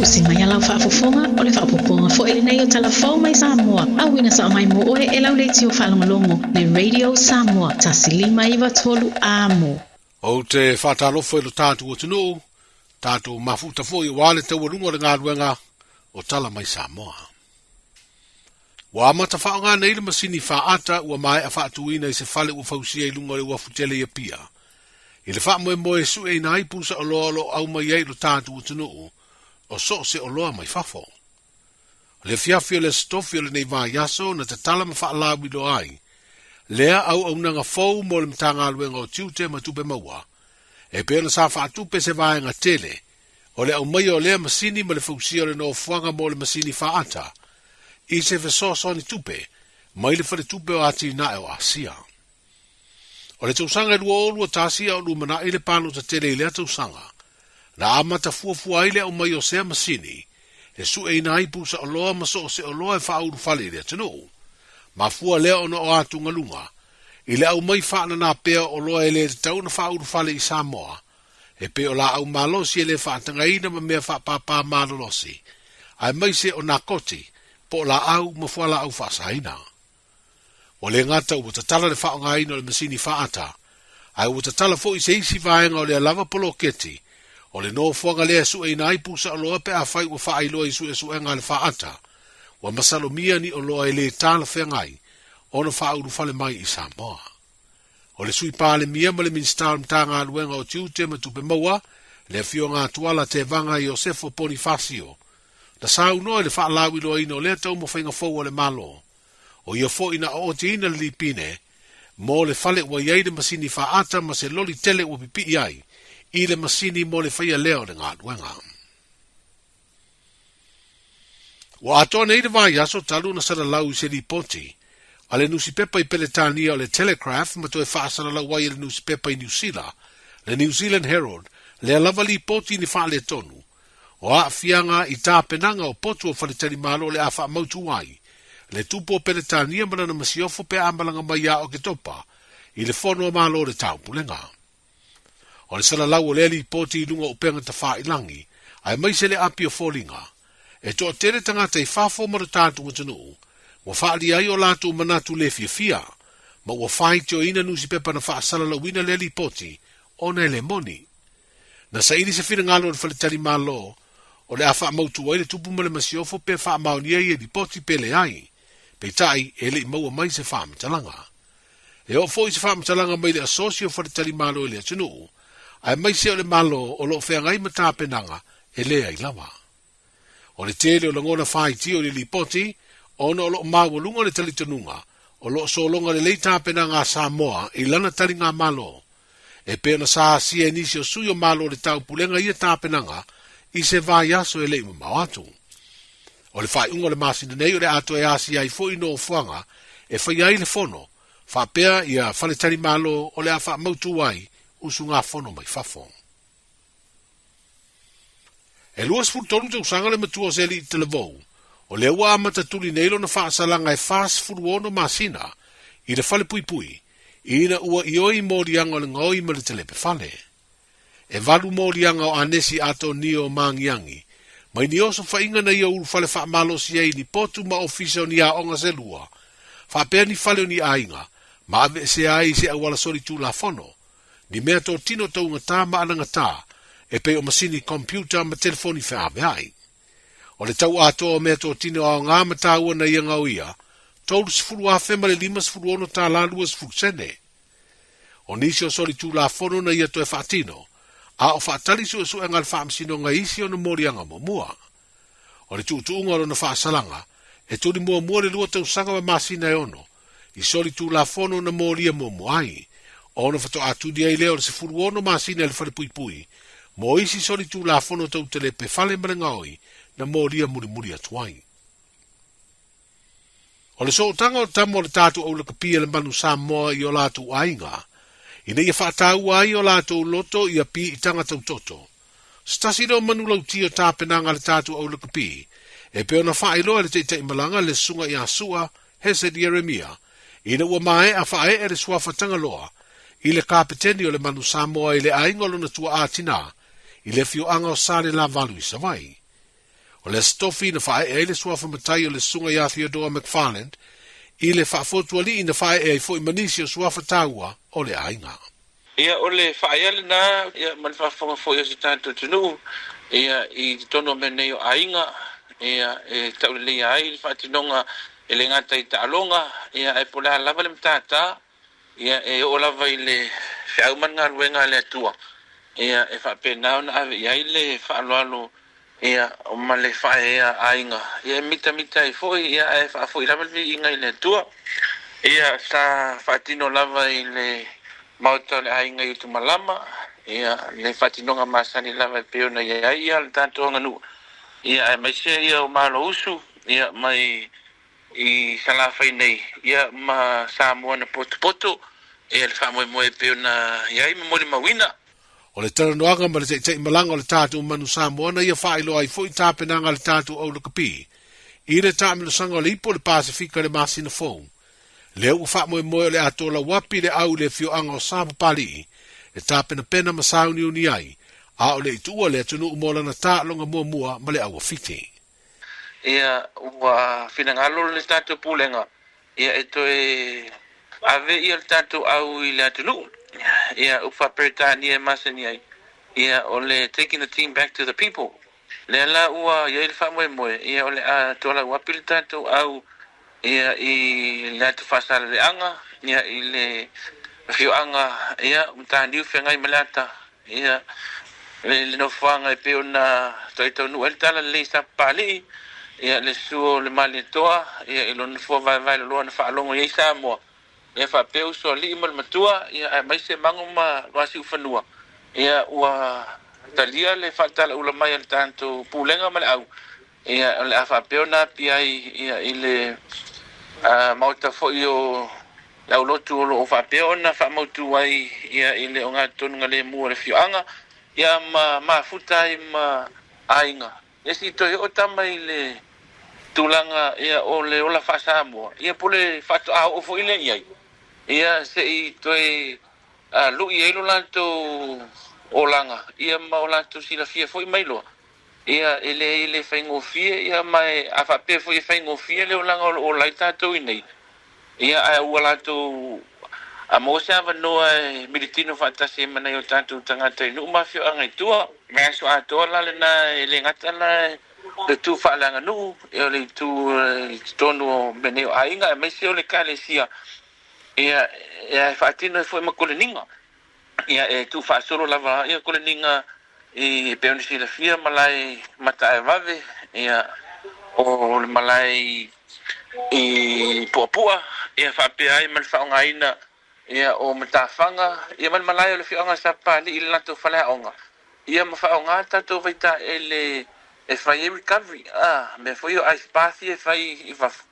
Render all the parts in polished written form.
Usi mai a lau faafofoga, o le faaopoopoga foi lenei o Tala Fou mai Samoa, auina sao mai mo oe e lau leitio faalogologo, le Radio Samoa 1593 Amo. Ou te faatalofa i lo tatou atunuu, tatou mafuta foi aua le taualuga o le galuega o Tala Mai Samoa. Ua amata faaaoga nei le masini faata ua maea faatuina i se fale ua fausia i luga o le uafu tele i Apia, i le faamoemoe e sueina ai pusa oloa o lo o aumai ai i lo tatou atunuu o so o se oloa mai fafo. O le afiafi o le Aso Tofi o lenei vaiaso na tatala ma faalauiloa ai lea auaunaga fou mo le Matagaluega o Tiute ma Tupe Maua, e pei ona sa faatupe se vaega tele o le aumaia o lea masini ma le fausia o le nofoaga mo le masini faata i se fesoasoani tupe mai le Faletupe o Atinae o Asia. O le tausaga e 2021 a o lumanai le palota tele i lea tausaga, na amata fuafua ai le aumaia o sea masini e sueina ai pusa oloa ma so o se oloa e faaulufale i le atunuu. Mafua lea ona o atugaluga i le aumai faanana pea o oloa e le tatau ona faaulufale i Samoa, e pei o laau malosi e le faatagaina ma mea faapāpā malolosi, aemaise o nakoti po o laau ma fualaau faasaina. Ua le gata ua tatala le faaaogaina o le masini faata, ae ua tatala foi se isi vaega o lea lava poloketi o le nofoaga lea e sueina ai pusaoloa pe afai ua faailoa i suesuega a le faata ua masalomia ni oloa e le talafeagai ona faaulufale mai i Samoa. O le Sui Palemia ma le Minisita o le Matagaluega o Tiute ma Tupe Maua, le Afioga a Tuala Tevaga Iosefo Ponifasio, na saunoa i le faalauiloaina o lea taumafaiga fou a le Malo, o ia foi na ootiina le lipine mo le fale ua i ai le masini faata ma se loli tele ua pipii ai i le masini mo le faia lea o le galuega. Ua atoa nei le vaiaso talu ona salalau i se lipoti a le nusipepa i Peretania o le Telegraph ma toe faasalalau ai e le nusipepa i Niu Sila, le New Zealand Herald, lea lava lipoti ni faaletonu o aafiaga i tapenaga o potu o faletalimalo o le a faamautu ai le tupu o Peretania ma lana masiofo pe a malaga mai ia Oketopa i le Fono a Malo o le Taupulega. O le salalau o lea lipoti i luga o upega tafailangi, aemaise le api o foliga, e toatele tagata i fafo ma lo tatou atunuu ua faaalia ai o latou manatu le fiafia, ma ua faitioina nusipepa na faasalalauina lea lipoti ona e le moni. Na saili se finagalo o le faletalimalo o le a faamautu ai le tupu ma le masiofo pe faamaonia ia lipoti pe leai, peitai e le i maua mai se faamatalaga. E oo foi se faamatalaga mai le Asosi o Faletalimalo i le atunuu, aemaise o le Malo o lo o feagai ma tapenaga e leai lava. O le tele o lagona faitio i le lipoti ona o lo o maualuga le talitonuga o lo o sologa lelei tapenaga a Samoa i lana taligamalo, e pei ona sa asia e nisi o sui o Malo o le Taupulega ia tapenaga i se vaiaso e le i mamao atu. O le faaiuga o le masina nei o le a toe asia ai foi nofoaga e faia ai le fono, faapea ia faletalimalo o le a faamautu ai usugafono mai fafo. E 23 tausaga le matua o se alii talavou, o lea ua amata tuli nei lona faasalaga e 46 masina i le falepuipui ina ua ioi moliaga o le gaoi ma le talepe fale. E valu moliaga o Anesi Atonio Magiagi mai ni osofaiga na ia ulufale faamalosi ai i ni potu ma ofisa o ni aoga se lua, faapea ni fale o ni aiga, ma aveesea ai i se auala solitulafono, ni mea totino taugatā ma anagatā, e pei o masini computer ma telefoni feaveai. O le tau atoa o mea totino aoga ma taua na ia gaoia, 30,000 ma le 56 tālā 20 sene. O nisi o solitulafono na ia toe faatino, a o faatali suesuega a le Faamasinoga i isi ona moliaga muamua. O le tuutuuga o lona faasalaga, e tuli muamua le lua tausaga ma masina e ono, i solitulafono na molia muamua ai, ona faatoa tuli ai lea o le 16 masina i le falepuipui mo isi solitulafono tau telepe fale ma le gaoi na molia mulimuli atu ai. O le sootaga o tama o le tatou aulakapi e le manu Samoa i o latou aiga, ina ia faataua ai o latou loto ia piitaga tautoto. Se tasi lea o manu lauti o tapenaga a le tatou aulakapi, e pei ona faailoa e le taitaimalaga le Susuga ia Sua Hesed Ieremia, ina ua maea faaee le suafa Tagaloa i le kapeteni o le manu Samoa i le aiga o lona tuaa tinā i le afioaga o Salelavalu i Savaii. O le Aso Tofi na faaee ai le suafa matai o le Susuga ia Theodore McFarland i le faafotualii na faaee ai foi ma nisi o suafa taua o le aiga. Ia, o le faaea lena, ia, ma le faafofoga foi a si tatou atunuu, ia, i totonu o mea nei o aiga, ia, e tauleleia ai le faatinoga e le gata i taaloga, ia, ae po o le a lava le matata, ia, e oo lava i le feau ma le galuega a le Atua, ia, e faapena ona ave i ai le faaaloalo, ia, ma le faaeaea aiga, ia, e mitamita ai foi, ia, ae faafoi lava le viiga i le Atua. Ia, sa faatino lava i le maota o le aiga i Utumalama, ia, le faatinoga masani lava e pei ona i ai, ia, le tatou aganuu, ia, aemaise, ia, o Malousu, ia, mai i Salafai nei, ia, ma Samoa na potopoto, ia, le faamoemoe e pei ona i ai ma molimauina. O le talanoaga ma le taitaimalaga o le tatou manu Samoa na ia faailoa ai foi tapenaga a le tatou au lakapi i le taamilosaga o le Ipu o le Pasefika i le masina fou. Lea ua faamoemoe o le a tolauapi le au i le afioaga o Sapapalii e tapenapena ma sauniuni ai, a o le i tuua le atunuu mo lana taaloga muamua ma le au a Fiti. Ia, ua finagalo le tatou Pulega ia e toe ave ia le tatou au i le atunuu, ia upu faa-Peretania e masani ai, ia o le taking the team back to the people. Lea la ua i ai le faamoemoe, ia o le a tualauapi le tatou au ia i le atu faasaleleaga, ia i le afioaga ia Mataniu Feagaimaleata, ia le nofoaga e pei ona toe taunuu ai le talalelei i Sapapalii, ia le susu o le Malietoa, ia i lona nofoa vaevae loloa na faalogo i ai Samoa, ia faapea Usoalii ma le Matua, ia aemaise Mago ma Luasiufanua, ia ua talia le faatalaula mai a le tatou Pulega ma le Au, ia o le a faapea ona api ai ia i le Maota foi o le aulotu o lo o faapea ona faamautu ai ia i le ogatotonu lemu o le afioaga, ia ma mafuta ai ma aiga. Ia se i toe oo tama i le tulaga ia o le ola faa-Samoa, ia po o le faatoa oo foi lea i ai, ia se i toe lui ai lo latou olaga ia ma o latou silafia foi ma iloa. Ia, e leai e le faigofie, ia ma e, a faapea foi e faigofie le olaga o lo o ola ai tatou i nei, ia ae ua latou a maua se avanoa e militino faatasi ai ma nai o tatou tagata i nuu ma afioaga i tua. Vaiaso atoa la lena e le gata la le itu faaleaganuu, ia o le itu i totonu o mea nei o aiga aemaise o le Ekalesia, ia e faatino ai foi ma koleniga. Ia e tuufaasolo lava ia koleniga i pei ona silafia malae Mataaevave, ia o le malae i Puapua, ia faapea ai ma le faaaogaina ia o Matafaga, ia ma le malae o le afioaga Sapapalii i le latou faleaoga, ia ma faaaoga tatou vaitaele e fai ai recovery, a mea foi o ice bath ia e fai i fafo,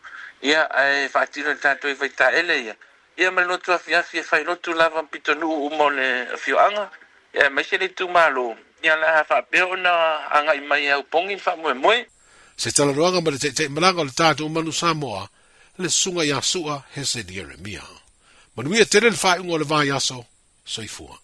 ia ae faatino e tatou i vaitaele ia. Ia ma le lotu afiafi e fai lotu lava ma pitonuu uma o le afioaga, ia aemaise le itumalo, ia le a faapea ona agai mai e aupogi le faamoemoe. Se talanoaga ma le taitaimalaga o le tatou manu Samoa, le Susuga ia Su'a Hesed Ieremia. Manuia tele le faaiuga o le vaiaso. Soifua.